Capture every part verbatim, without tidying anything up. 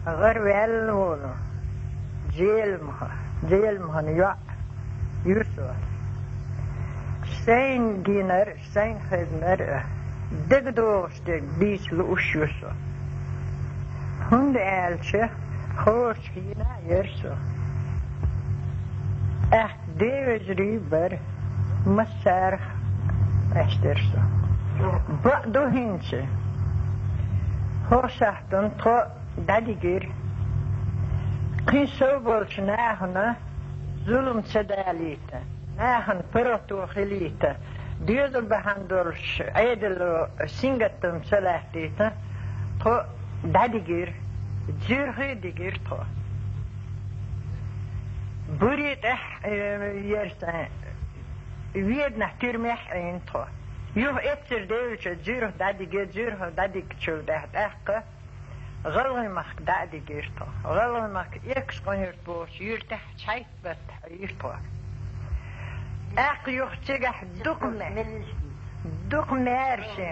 ГӀар ваьлла волу Зеламха, Зеламхана йоӀ ю со. Сайна гинарг, сайна хезнарг дегадогӀуш дерг дийца лууш ю со. ХӀунда аьлча, кхочушхьа хӀинца яра со. ТӀаккха ден вежарий бара, массарах къаьстира со. Бакъду хӀинца. ХӀокху сахьтана тхо дӀадигира. Кхин сов болчу нахана зулам ца далийта, нахана паргӀато хилийта, доьзал бахьана долуш Ӏедало сингаттам ца латтийта, тхо дӀадигира, Зуьрхе дигира тхо. Буьри тӀехь, э, яра сан, Веданахь тюрьмехь Ӏийна тхо. Юха эццара девлча Зуьрхе дӀадигира, Зуьрхе дӀадигчул тӀаьхьа тӀаккха ГӀалгӀай-Махка дӀа а дигира тхо. ГӀалгӀай-Махка Экажкъонгий-Юрт бохучу юьртахь Чхьайтта-Баттахь Ӏийра тхо. ТӀаккха юха цигахь дукха ме-, дукха маьрша,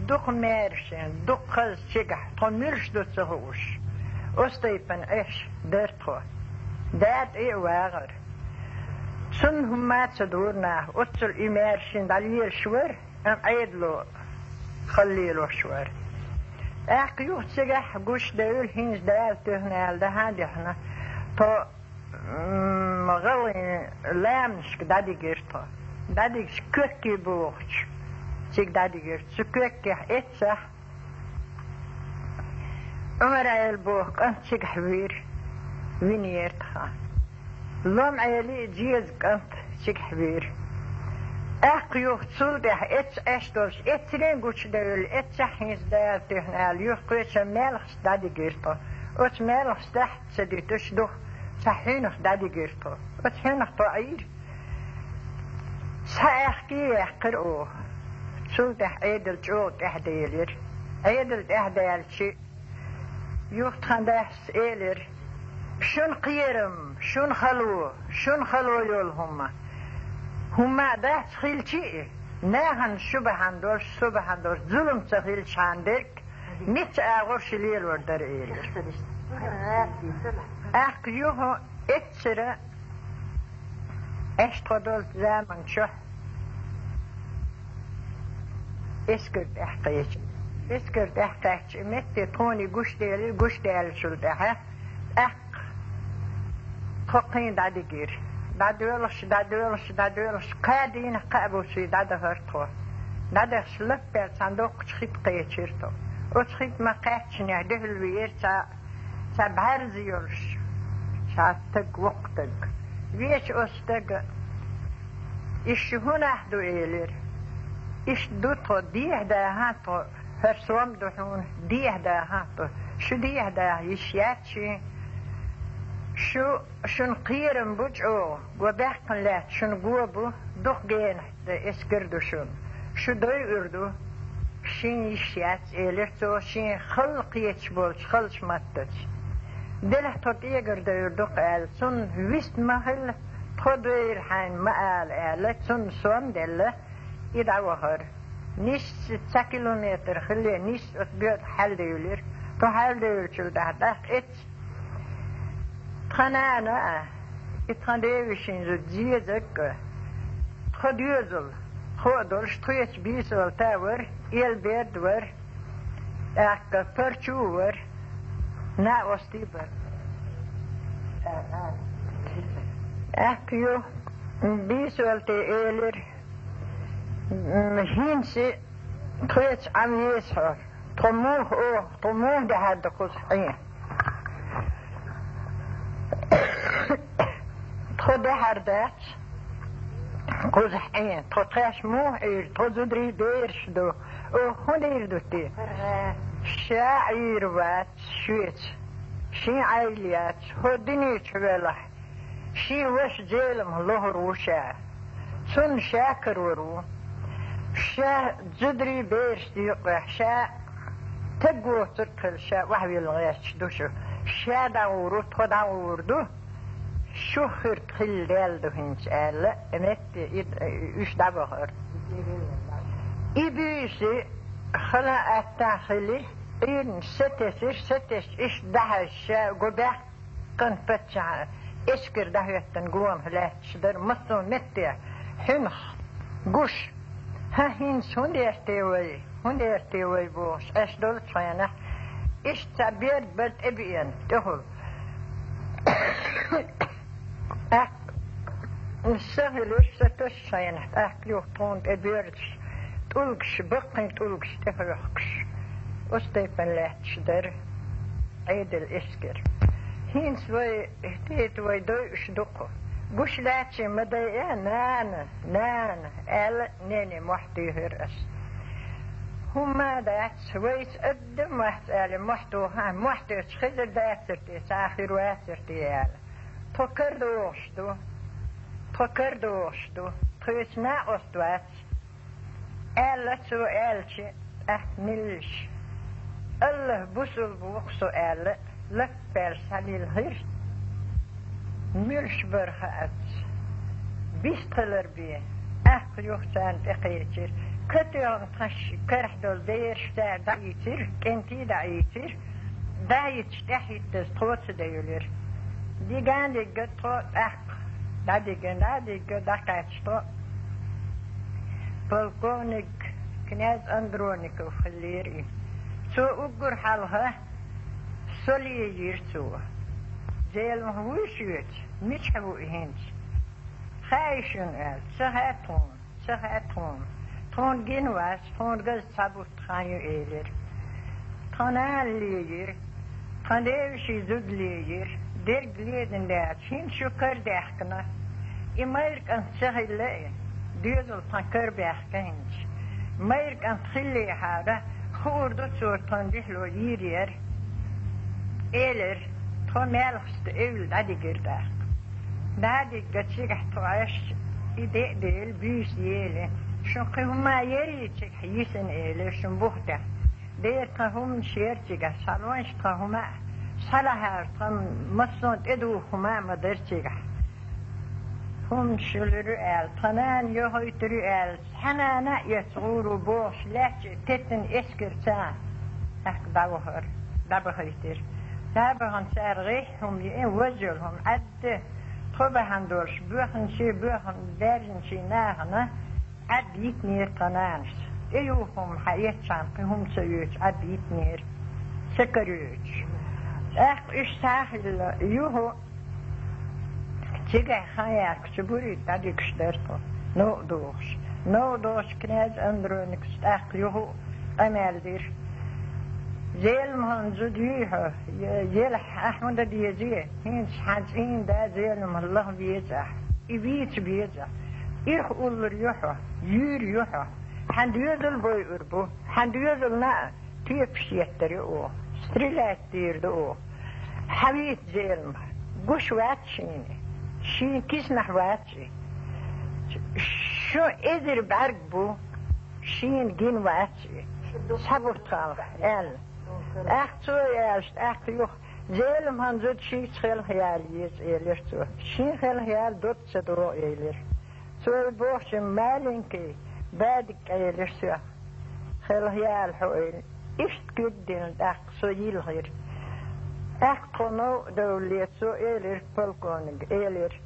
дукха маьрша, дукха хаза цигахь, тхо муьлш ду ца хууш, оцу тайпана Ӏеш дара тхо. Дада тӀе а вагӀара. Цунна хӀумма а ца дора наха, оццул и маьршина дӀалелаш вара, амма Ӏедало хала лелош вара. ТӀаккха юха цигахь гучудевлла, хӀинца Дала туьйхина аьлла, дӀа-хьа а дуьхьна, тхо, м, гӀалгӀайн ламанашка дӀадигира тхо. ДӀадигча Коькке бохучу цига дӀадигира. Цу Коьккехь эццахь Ӏумар-Ӏела боху кӀант цигахь вийра, винера тхан. Лом-Ӏелин а Зезан кӀант цигахь вийра. ТӀаккха юха цул тӀаьхьа эццахь Ӏеш долуш, эццарийн гучудевлла, эццахь хӀинца Дала туьйхина аьлла, юха кхечу Маьлхашка дӀадигира тхо. Оцу Маьлхашкахь ца дуьтуш, дукха цхьа хьуьнах дӀадигира тхо. Оцу хьуьнах тхо Ӏийра. Схьа аьхкий яьккхира оха. Цул тӀаьхьа Ӏедал чӀогӀа тӀаьхьаделира. Ӏедал тӀаьхьадаьлча, юха тхан дас элира: «Шуна кхерам, шуна хало, шуна хало йолу хӀума. ХӀумма а дац хилчий, нахана шу бахьана долуш, со бахьана долуш зулам ца хилчхьана дерг, ницкъ агӀор ши лелор дара», — элира. ТӀаккха юха эццара Ӏеш тхо долчу заман чохь эскар тӀехь кхечира. Эскар тӀехь кхаьчча, и метте тхуна гуш делира, гуш даьллачул тӀаьхьа тӀаккха тхо кхин дӀадигира. ДӀадоьлхуш, дӀадоьлхуш, дӀадоьлхуш, кхаа дийнахь, кхаа буса дӀадахара тхо. ДӀадахча, лаппаьлла цхьана доккхачу хи тӀе кхечира тхо. Оцу хи тӀе ма кхаьччинехь дуьхьал веара цхьа цхьа бӀаьрзе йолуш, цхьа стаг, воккха стаг. Веача оцу стага: «Иштта шу хӀун нах ду?» — элира. «Иштта ду тхо, дехьа дахьа тхо, хӀара сом ду хьуна, дехьа дахьа тхо. Шу дехьа даха йиш яц шен. Шу, шуна кхерам бу чӀогӀа, го баьккхина лаьтта шуна го бу, дукха генахь». Ткъа эскар ду шуна. Шу дойур ду, шен йиш яц, элира цо, шен халла кхеташ болчу халчу маттаца. Делахь тхо тӀегара дойур ду-кх аьлла, цунна вист ма хилла, тхо дойур хьайна ма ала аьлла, цунна сом делла, и дӀавахара. Нисса цхьа километр хилла, нисса оцу боьтӀахь хьаьладевлира. Тхо хьаьладевллачул тӀаьхьа тӀаккха эццахь Тхан нана а, и тхан девешин зуда Зезаг а, тхан доьзал, тхо а долуш, тхоьца бийсалта вара, Элберд вара, тӀаккха Парчу вара, накъостий бара. ТӀаккха ю бийсалте элира: «М, хӀинца тхоьца Ӏан веза хьо. Тхо муха оха, тхо муха даьхьар ду кхузахь Ӏен? Тхо даьхьар дац кхузахь Ӏен. Тхо тхаьш муха Ӏийр, тхо зударий бераш ду. Оха хӀун дийр ду те? Ша Ӏийр вац шуьца, шен Ӏайла яц, хӀо дуьнечу велахь». Шен ваша Зелам лохур ву ша. Цунна ша карор ву. Ша зударий бераш декъехь, ша таг воцург хила, ша охьавилла гӀерташ ду шу. Ша дӀагӀур ву, тхо дӀагӀур ду. Шу хирт хилла даьлла ду хӀинца аьлла, метте и, уьш дӀабахара. И буьйса хала атта хили, Ӏуйранаш сатесира, сатесча иштта дӀахьаьжча, гу баьккхина паччахьа эскар дӀахӀоьттина гонах лаьтташ дара массо а метте, хьуьнах, гуш. ХӀа, хӀинца хӀунда эрте вай, хӀунда эрте вай бохуш, Ӏаш долчу хенахь, иштта цхьа берд бара тӀебеана тӀехула. ТӀаккха са хилира, са тосучу хенахь, тӀаккха юха тхуна тӀе боьрзуш, тӀулгаш, баккхий тӀулгаш тӀехьоьхкуш, оцу тайпана лаьтташ дара Ӏедал эскар. ХӀинца вай, хӀета вай дойуш ду-кх. Гуш лаьттачийн ма дайа, нана, нана, аьлла, нене мохь туьйхира ас. ХӀумма а дац, вайца адам вац аьлла, мохь тухахь, мохь тоьцуш хезар дацара те, цхьа а хир вацара те аьлла. Тхо карадогӀуш ду, тхо карадогӀуш ду, тхоьца накъост вац, аьлла цо аьлча, тӀаккха меллаша: «АллахӀ бусулба ву-кх со», аьлла, лаппаьлла схьалилхира. Муьлш бара хаац, бист хилар бен, тӀаккха юха царна тӀекхечира. Катоьхна тхаш карахь долу бераш цара дӀаийцира, кӀентий дӀаийцира. ДӀахӀитташ тӀаьхьахӀиттаза тхо ца девлира. Диган дигга тхо тӀаккха, дӀадиган, дӀадигга дӀакхаьчча тхо, полковник князь Андроников хиллера и. Цо уггар хьалха со лиййира цо. Зеламха вуй шуьца? Мичахь ву и хӀинца? Хаьий шуна аьлла, ца хаьа тхуна. Ца хаьа тхуна. Тхуна гина вац, тхуна газа цхьа бутт хан ю, элира. Тхан нана лиййира, тхан девашийн зуда лиййира, дерг ледина даьлча, хӀинца шу карадаьхкина. И майра кӀант ца хилла и, доьзал тхан карабаьхкина хӀинца. Майра кӀант хиллехьара, хуур ду цо тхан дуьхьало йийр яра, элира. Тхо маьлхашца эвла дӀадигира тӀаккха. ДӀа а дигга цигахь тхо Ӏаш, и де а дели, буьйса ели. Шун кхин хӀума ярий цигахь йисина, элира, шун бух тӀехь. Дера тхан хӀуманаш яра цигахь, схьалонаш тхан хӀума а, схьалахьара тхан массо а тӀедуха хӀума а ма дара цигахь. ХӀуманаш хуьлур ю аьлла, тхан нана йохуьйтур ю аьлла, цхьа нана а эцна гӀур ву бохуш, лаьттачу теттина эскарца тӀаккха дӀавахара, дӀабахийтира. ДӀабахана цара гӀеххьа хӀума йиъна, ваз йолу хӀума Ӏадда, тхо бахьана долуш, боьхначий, боьхна, баьржинчий нахана Ӏадда йитинера тхан нанас. ТӀеюху хӀума хьаэцчхьана кхин хӀума ца йоьцуш Ӏадда йитинера, ца кароьцуш. ТӀаккха уьш схьа а хилла, юха цигахь хан яккхачу бурий дӀадуьгуш дара тхо, новкъа дохуш. Новкъа дохучу князь Андроникас тӀаккха юха а къамел дира. Зеламханан зуда юй хьо, е-, елахь ахь хӀун дан дезий? ХӀинца хьан цӀийнан да Зеламха лаха веза ахь, и вийца беза ахь. Ирх уллур ю хьо, юьйр ю хьо. Хьан доьзал бойур бу, хьан доьзална а тоьпаш еттар ю оха, стрелять дийр ду оха. Хьан вийца Зеламха? Гуш вац шена, шен киснахь вац и. Шу эзар бӀаьрг бу, шена гина вац и. Схьабутт хьалха, аьлла. ТӀаккха цо аьлча, тӀаккха юха: «Зеламханан зуда шийца хелхаяла еза», — элира цо. «Шен хелхаяла дог ца догӀу», — элира. Цо и бохучун: «Маленький, бадиг», — элира соьга. «Хелхаяла хьо», — элира. Иштта куьг дина, тӀаккха со йилхира. ТӀаккха тхо новкъа довлале, цо элира, полковник, элира: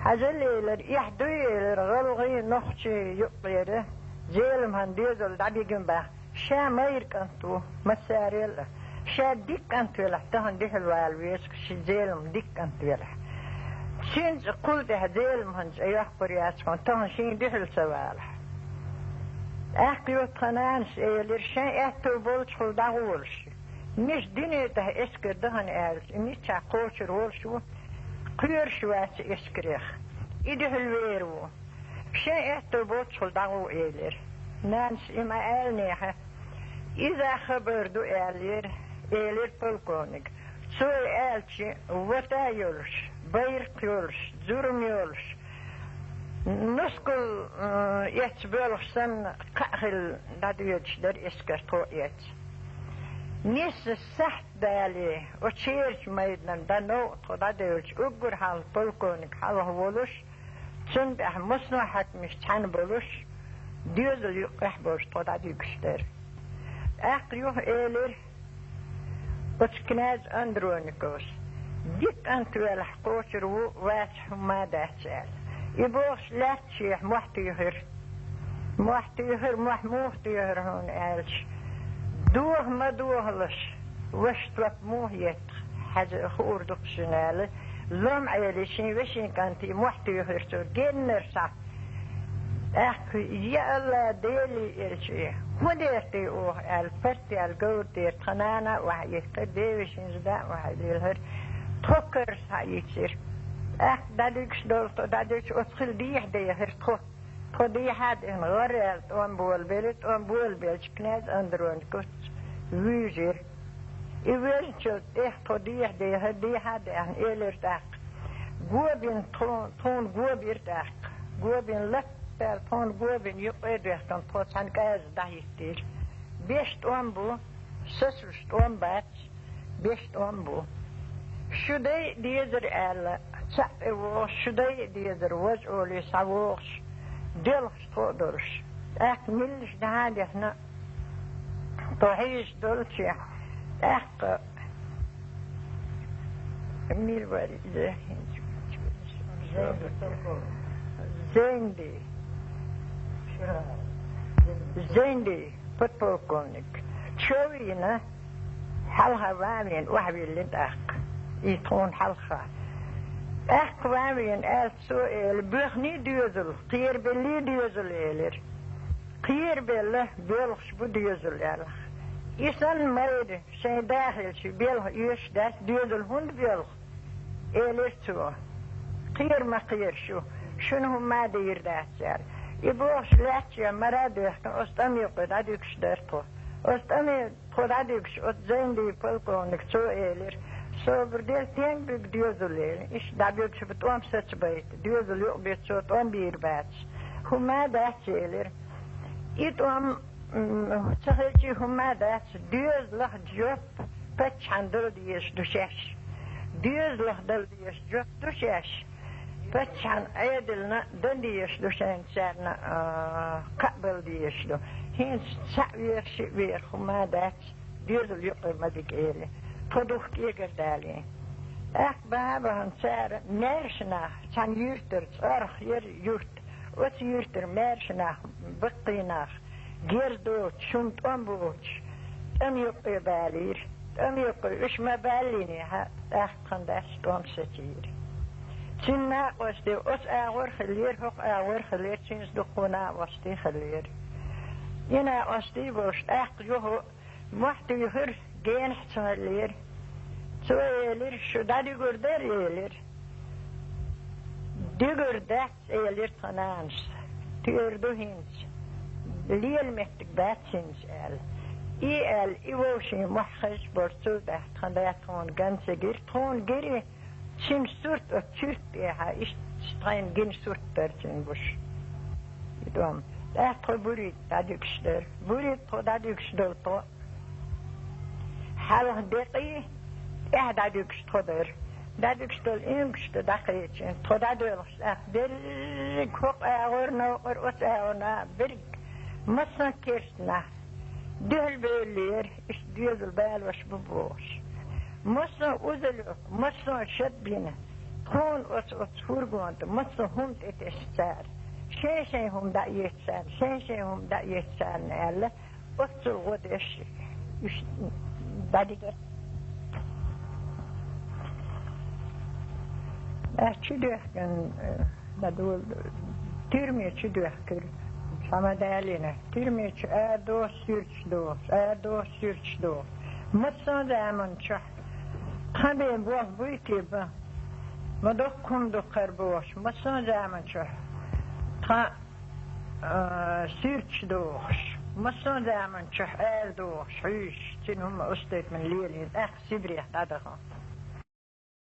«Хьажал, — элира, — эхь дуй, — элира, — гӀалгӀай, нохчий юккъера Зеламханан доьзал дӀабигина боху. Ша майра кӀант ву, массарел а. Ша дика кӀант велахь, тахана дуьхьал вала веза, ши Зеламха дика кӀант велахь. Цуьнца кхул тӀаьхьа Зеламхан цӀе йоккхур яц хьуна, тахана шен дуьхьал ца валахь». ТӀаккха юха тхан нанас элира: «Шайн аьтту болчухула дӀагӀолаш. Миша дуьне тӀехь эскар дахана аьлча, и миччахь кхочур волуш ву, кхоьруш вац эскарех. И дуьхьал вер ву. Шайн аьтту болчухула дӀагӀо», — элира. Нанас и ма-аьллинехь: «Иза хабар ду», — аьллера, элира полковник. Цо и аьлча, вата йолуш, байракх йолуш, зурма йолуш, нускал, м, эцна боьлхуш санна, кхаъ хилла дӀадоьдуш дара эскар тхо а эцна. Нисса сахьт дале, оцу шерачу майданан дан новкъа тхо дӀадевлча, уггар хьалха полковник хьалха волуш, цунна тӀехь массо а хьаькамаш цхьаьна болуш, доьзал юккъехь болуш тхо дӀадуьгуш дара. ТӀаккха юха элира: Оцу князь Андрониковс дика кӀант велахь кхочур ву, вац хӀумма а дац аьлла. И бохуш лаьтташехь мохь туьйхира. Мохь туьйхира, мохь муха туьйхира хьуна аьлча, доха ма дохалаш, ваша топ муха етта, хьаьжа хуур ду-кх шуна аьлла, лом Ӏели шен вешин кӀанте мохь туьйхира цо, геннара схьа. ТӀаккха, я АллахӀ, Деле элча, хӀун дер те оха аьлла, парт яьлла говр дера тхан нана а охьаихкира, девешинчу да а охьалелхира, тхо карара схьаийцира. ТӀаккха дӀадуьгуш долу тхо, дӀадуьгуш оцу хила дехьа дехира тхо. Тхо дехьа а дехна, гӀар аьлла тӀом болабелира, тӀом болабелча князь Андроникос вуьйжира. И вуьйжинчул тӀехьа тхо дехьа дехира, дехьа а даьхна, элира тӀаккха: «Го бина тхо-, тхуна го бира тӀаккха. Го бина лап аьлла, тхуна го бина юккъе а доьхкина, тхо цхьана кӀаза дӀахӀиттийра. Беш тӀом бу, сацош тӀом бац, беш тӀом бу. Шу дайа дезара аьлла, цхьаъ тӀе вогӀуш, шу дайа дезара, важа олий схьавогӀуш, доьлхуш тхо а долуш. ТӀаккха милла дӀа а дехна, тхо хьийзаш долчехь, тӀаккха мила вара иза? Зенди. Зенди, подполковник. Чо вийна, хьалха ван вийна, охьавиллина тӀаккха. И тхуна хьалха. ТӀаккха ван вийна аьлла цо элира: „Боьхний доьзал, кхерабеллий доьзал“, – элира. Кхерабелла боьлхуш бу доьзал аьлла. И санна майра шайн да хилча, боьлху оьшуш дац, доьзал хӀунда боьлху? Элира цо. Кхера ма кхера шу, шуна хӀумма а дийр дац аьлла. И бохуш лаьтташ мара а доьхкина, оцу тӀаме юккъе дӀадуьгуш дара тхо. Оцу тӀаме тхо дӀадуьгуш, оцу Зайндий полковник цо элира: „Собар де, стенга буьгу доьзал“, – элира. Иштта дӀабуьгуш бу тӀом сацабайта, доьзал юкъа бен цо тӀом бийр бац. „ХӀумма а дац“, – элира. И тӀом, м, ца хилчий хӀумма а дац, доьзалах жоп паччахьна дала дезаш ду шаьш. Доьзалах дала дезаш жоп ду шаьш. Паччахьна Ӏедална дан дезаш ду шайна царна, а, кхаъ бала дезаш ду. ХӀинца цхьаъ вехаш а вехаш хӀумма а дац, доьзал юккъе ма бига элира. Тхо дукха кӀегар далийна. ТӀаккха бахьа-бахьана цара маьрша нах, цхьана юьртара, ЦӀорх яра юрт, оцу юьртара маьрша нах, баккхий нах, герз доцуш, шуна тӀом боцуш, тӀам юккъе балийра. ТӀам юккъе уьш ма баллинехь, тӀаккха тхан дас тӀом сацийра. Цуьнан накъостий оцу агӀор а хиллера, хӀокху агӀор а хиллера, цуьнца дуккха накъостий хиллера. И накъостий болуш тӀаккха юха мохь туьйхира, генахь ца хиллера. Цо элира: „Шу дӀадуьгур дара“, – элира. „Дуьгур дац“, – элира тхан нанас. „Туьйр ду хӀинца. Лела меттиг бац хӀинца“, – аьлла. И аьлла, и вовшийн мохь хезаш болуш цул тӀаьхьа тхан да тхуна ган ца гира, тхуна гира цуьнан сурт оцу чуьрта тӀехьа, иштта тхайна гина сурт дара цуьнан гуш. И тӀом. ТӀаккха тхо Бурийта дӀадуьгуш дара. Бурийта тхо дӀадуьгуш долу тхо. Хьалха декъий, тӀаьхьа дӀадуьгуш тхо дара. ДӀадуьгуш долу ингаш ду дӀакхечина. Тхо дӀадоьлхуш тӀаккха дерриг хӀокху агӀор, новкъара оцу агӀор, берриг массо а керста нах дуьхьал бевллера, иштта доьзал балош бу бохуш. Массо а узалуьйкху, массо а шад бина, тхуна оцу, оцу фургонта массо а хӀума тӀетесна цара. Шайн-шайн хӀума дӀаэцна царна, шайн-шайн хӀума дӀаэцна царна аьлла, оццул гӀо деш, уьш дӀадигира. Ас чу доьхкина, э, ма дуьллу, тюрьме чу доьхкира. Схьа ма далийна. Тюрьме чу арадохуш, суьрташ дохуш, арадохуш, суьрташ дохуш. Массо а заман чохь тхан бен болх буй те бан? Ма доккха хӀума ду кхара бохуш. Массо а заман чохь тхан, а, суьрташ дохуш. Массо а заман чохь арадохуш, хьуьйсуш, цуьнан хӀума устайтман лелийна, тӀаккха Сибрех дӀадаха.